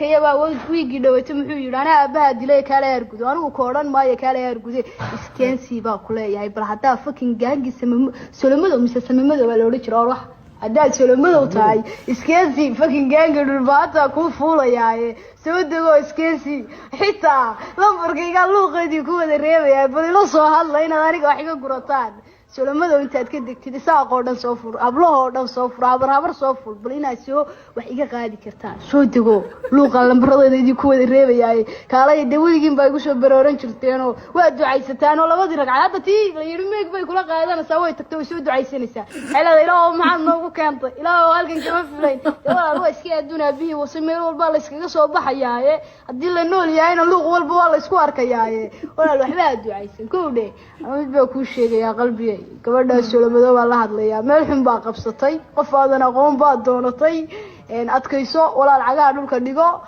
Adeerkayabaa wiigii dhaweyta muxuu yidhi? "Anaa aabaha dilay, kaala argudo." Anigu ku odhan maayo kaala argude, iskeensi baa kuleeyahay. Bal haddaa fucking gaangi Solomadow mise Samamadow baa la odhan jira, or wax haddaad Solomadow tahay, iskeensi. Fucking gaanga Dhulbaata kuu fuulayaaye, soo dego, iskeensi. Xitaa lambarkaygaa luuqeedii ku wada reebayaa. Bal ila soo hadla inaad aniga wax iga gurataan. Solomadow intaad ka degtid, Isaaqoo dhan soo fur, hablahoo dhan soo fur, habar habar soo fur. Bal inaad soo wax iga qaadi kartaan, soo dego. Luuqa lambaradooda idinku wada reebayaaye, kaalaya. Dee weligiin baa igu soo barooran jirteenoo waa ducaysataan oo labadii ragcad. Hadda tii la yidhi meeg bay kula qaadanaysaa, way tagtay, way soo ducaysanaysaa. Xelada, "Ilaahow, maxaad noogu keentay? Ilaahow, halkan kama filayn." Dee walaal, waa iska adduun aabihii wase, meel walbaa la iskaga soo baxayaaye. Haddii la nool yahayna luuq walba waa la isku arkayaaye. Walaal, waxba aad ducaysan kow dhe. Mid baa kuu sheegayaa, qalbigay. Gabadhaas Solomadow baa la hadlayaa. Meel xun baa qabsatay, qof aadan aqoon baad doonatay. Adkayso walaal, cagaha dhulka dhigo.